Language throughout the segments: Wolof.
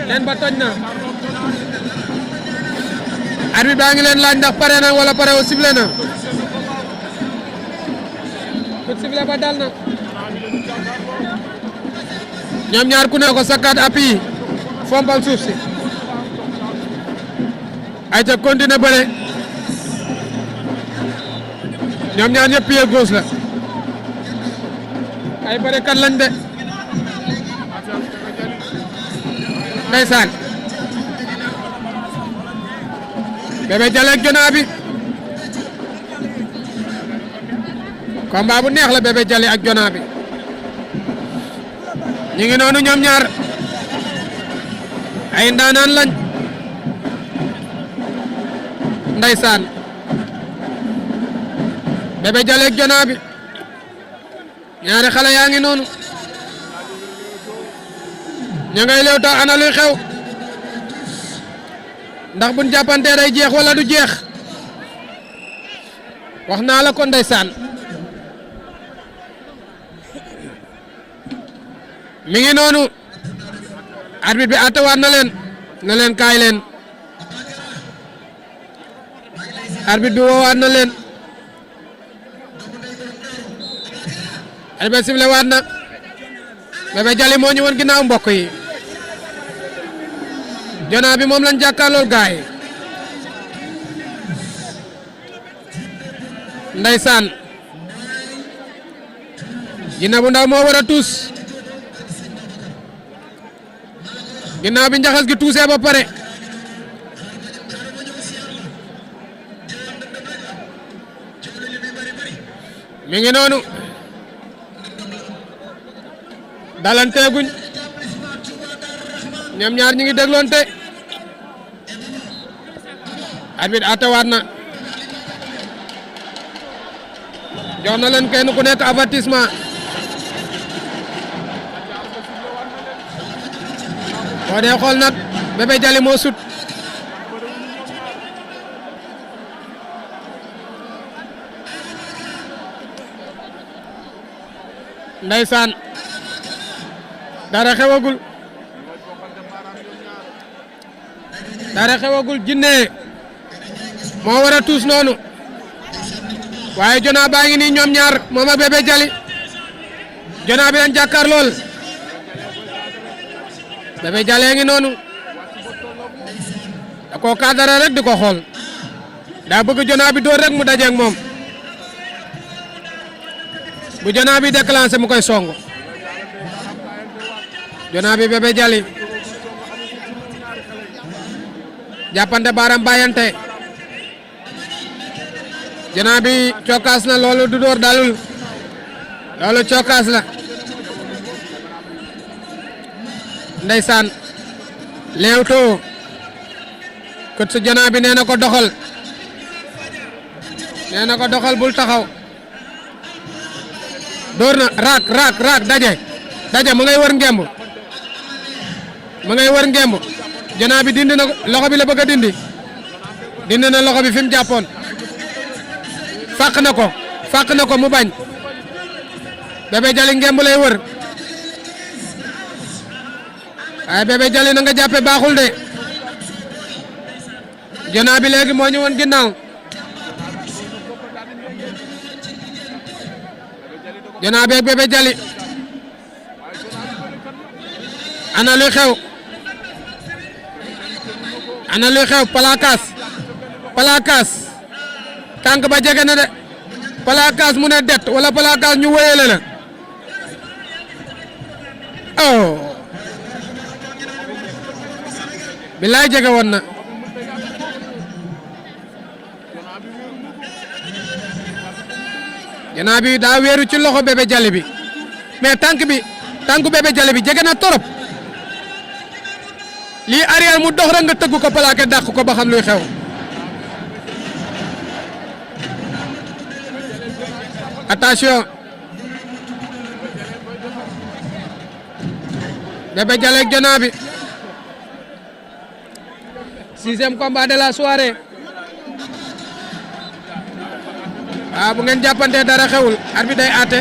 leen ba toj na arbitre baa ngi leen laaj ndax pare na wala pare wu sifflé na coup sifflé ba dal na ñoom ñaar ku ne ko sakkaat appui fompal suuf si ay ca continuer bëre ñoom ñaar ñëpp pied gauche la ay bëre kat lañ de ndeysaan Bébé Diallo ak Diona bi combat bu neex la Bébé Diallo ak Diona bi ñu ngi noonu ñoom ñaar ay ndaanaan lañ ndeysaan Bébé Diallo ak Diona bi ñaari xale yaa ngi noonu ña ngay leew ta ana luy xew ndax buñ jàppante day jeex wala du jeex wax naa la ko ndeysaan mi ngi noonu arbitre bi àttewaat na leen kaay leen arbitre bi woowaat na leen arbitre sifflé waat na Bébé Diallo moo ñu woon ginnaaw mbokk yi Diona bi moom lañ jàkkaarlool gaay ndeysaan Dina bu ndaw moo war a tuus ginnaaw bi njaxas gi tuusee ba pare mi ngi noonu dalanteeguñ ñoom ñaar ñu ngi dégloonte arbitre atawaat na jox na leen kenn ku nekk avertissement boo dee xool nag Bébé Diallo moo sut ndeysaan dara xewagul jinne moo war a tuus noonu waaye Diona baa ngi nii ñoom ñaar moom ak Bébé Diallo Diona bi lañ jàkkaar lool Bébé Diallo ngi noonu da koo kadara rek di ko xool daa bëgg Diona bi door rek mu dajeeg moom bu Diona bi déclenché mu koy song Diona bi Bébé Diallo jàppante baaraam bàyyante Diona bi cokkaas na loolu du door dalul loolu cokkaas la ndeysaan leewtoo kët su Diona bi nee na ko doxal bul taxaw door na raak daje mu ngay wër ngemb Diona bi dindi na loxo bi la bëgg a dindi na loxo bi fi mu jàppoon fàq na ko mu bañ Bébé Diallo ngemb lay wër waaye Bébé Diallo na nga jàppe baaxul de Diona bi léegi moo ñu woon ginnaaw Diona bi ak Bébé Diallo ana luy xew palakaas tànk ba jege na de palakaas mu ne det wala palakaas ñu wéyale la oh bilaay jege woon na Diona bi daa wéeru ci loxo Bébé Diallo bi mais tànku Bébé Diallo bi jege na torop lii arrière mu dox rek nga tëgg ko plaqué dàq ko ba xam luy xew attention Bébé Diallo ak Diona bi 6e combat de la soirée bu ngeen jàppante dara xewul arbitre day àtte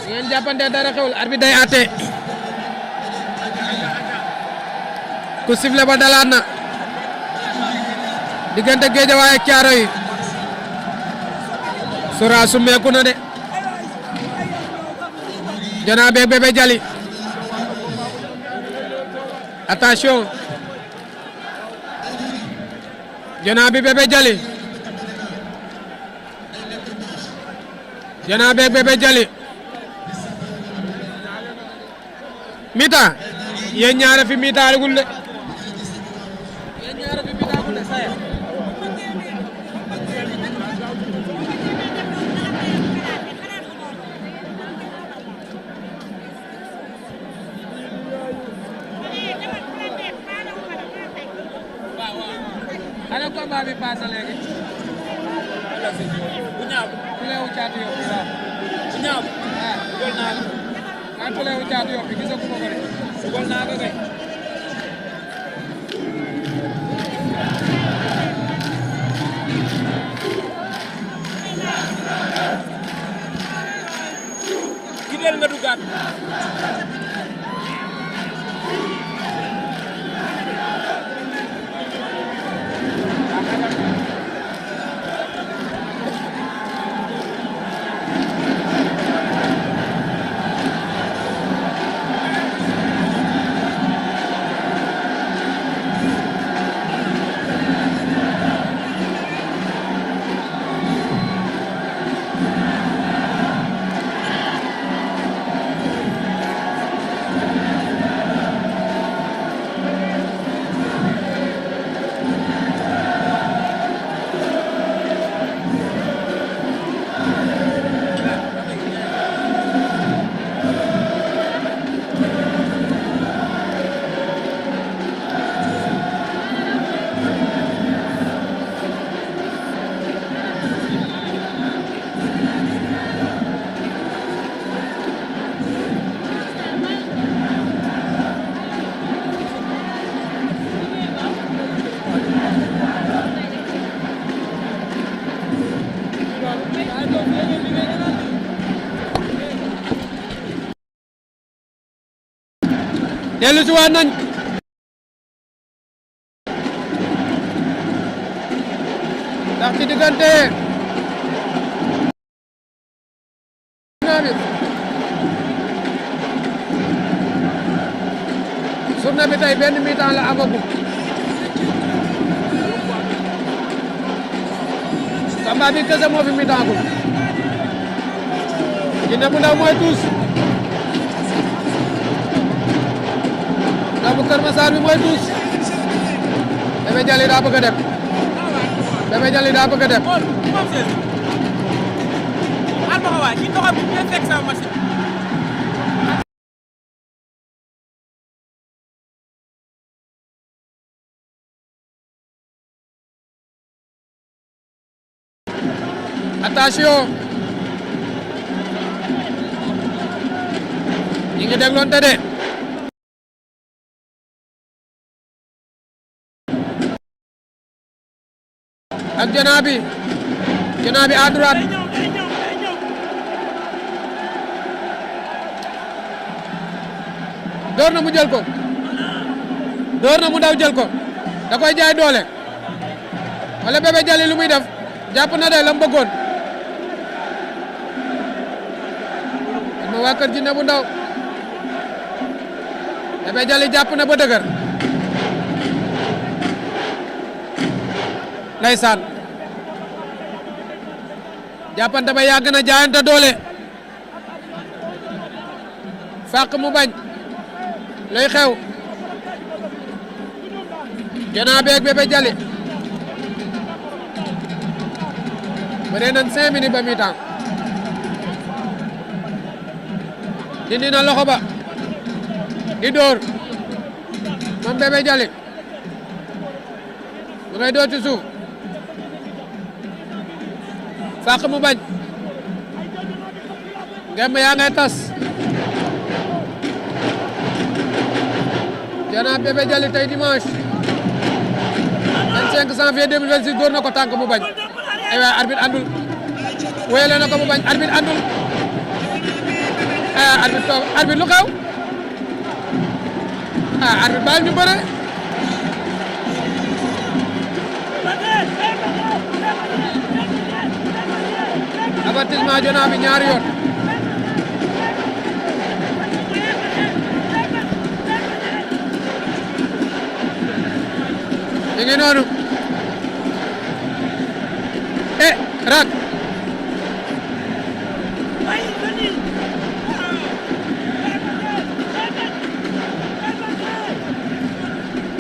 bu ngeen jàppante dara xewul arbitre day àtte ku sifflé ba dalaat na diggante Guédiawaye ak Thiaroye Sora summeeku na de Diona beeg Bébé Dialy attention Diona bi Bébé Dialy Diona beeg Bébé Dialy mita yéen ñaare fi mita gul de yéen ñaare fi mita gul de saya ana combat bi passé léegi bu ñaaw ku leewu caatu yow bi waaw bu ñaaw ah gol naa la ay ku leewu caatu yow bi gisagu ma ko de gol naa ko kay ki del nga dugaat dellu si waat nañ ndax ci diggante journée bi tey benn mi-temps la amagum combat bi kese moo fi mi-temps gum Djiné bu Ndaw mooy tuus bu Kër Massar bi mooy tuus Bébé Dialy daa bëgg a dem Bébé Dialy daa bëgg a dem attention ñi ngi dégloonte de ak Diona bi à droite door na mu jël ko door na mu daw jël ko da koy jaay doole wala Bébé Dialy lu muy def jàpp na de la mu bëggoon ma waa kër Djiné bu Ndaw Bébé Dialy jàpp na ba dëgër ndeysaan jàppante ba yàgg na jaayante doole fàq mu bañ lay xew Diona beeg Bébé Dialy bëree nañ 5 minutes ba mi-temps dindi na loxo ba di door moom Bébé Dialy mu ngay door ci suuf fàq mu bañ ngem yaa ngay tas Diona Bébé Dialy tey dimanche 25 janvier 2026 door na ko tànk mu bañ ay waay arbitre andul wéyale na ko mu bañ arbitre andul arbitre toog arbitre lu xew arbitre baal ñu bëre avertissement Diona bi ñaari yoon ñu ngi noonu rak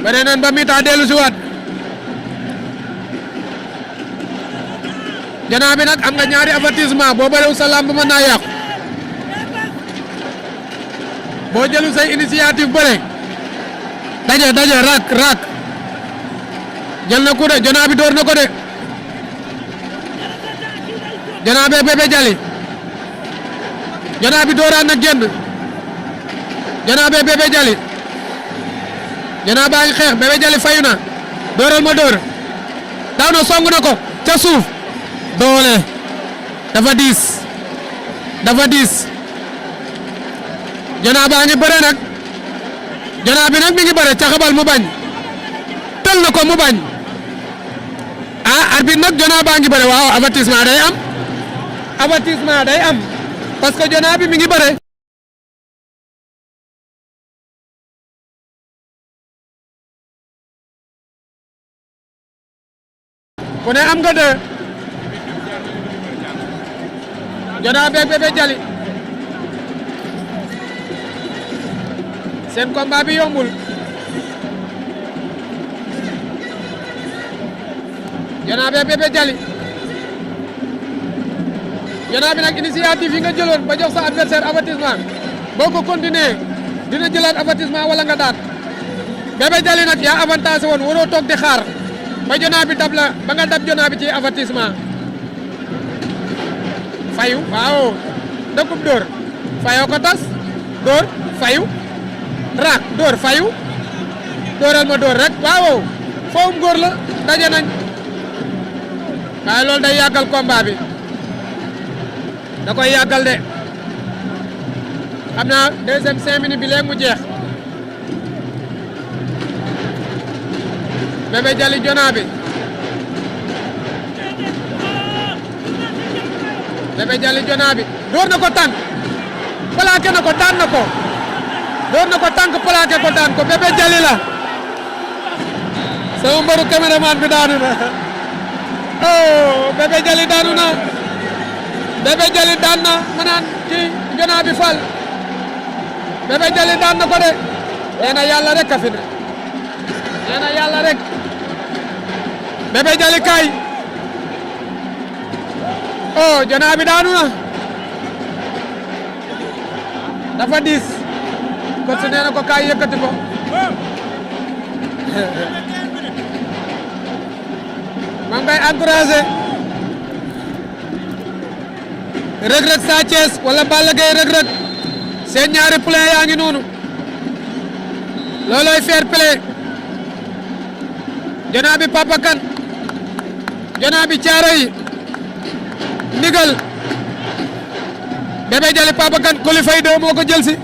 bare nan ba mi-temps dellu si waat Diona bi nag am nga ñaari avertissement boo bëreewu sa lamb mën naa yàqu boo jëlu say initiative bëre daje rak jël na ko de Diona bi door na ko de Diona be Bebe Jali Diona bi dooraan na génn Diona be Bebe Jali Diona baa ngi xeex Bebe Jali fayu na dooral ma door daaw na song na ko ca suuf doole dafa diis Diona baa ngi bëre nag Diona bi nag mi ngi bëre caxabal mu bañ tël na ko mu bañ arbitre nag Diona baa ngi bëre waaw avertissement day am parce que Diona bi mi ngi bëre ku ne am nga deux Diona beeg Bebe Jali seen combat bi yombul Diona beeg Bebe Jali Diona bi nag initiative yi nga jëloon ba jox sa adversaire avertissement boo ko continuer dina jëlaat avertissement wala nga daan Bebe Jali nag yaa avantage woon waroo toog di xaar ba Diona bi dab la ba nga dab Diona bi ci avertissement fayu waaw dëkkub dóor fayoo ko tas dóor fayu raak dóor fayu dóoral ma dóor rek waaw foofu góor la daje nañ waaye loolu day yàggal combat bi da koy yàggal de xam naa deuxième 5 minutes bi léegi mu jeex Bebe Jali Diona bi Bebe Jali Diona bi door na ko tànk plaqué na ko daan na ko door na ko tànk plaqué ko daan ko Bebe Jali la sama mbaru caméraman bi daanu na oh Bebe Jali daanu na Bebe Jali daan na ma naan ci Diona bi fal Bebe Jali daan na ko de nee na yàlla rek a fi ne nee na yàlla rek Bebe Jali kaay oh Diona bi daanu na dafa diis coach nee na ko kaay yëkkati ko ma ngay encouragé Reug Reug Sa Thiès wala Balla Gaye Reug Reug seen ñaari play yaa ngi noonu looloy fair play Diona bi Papa Kane Diona bi Thiaroye ndigal Bebe Jali Papa Kane Coly Faye 2 moo ko jël si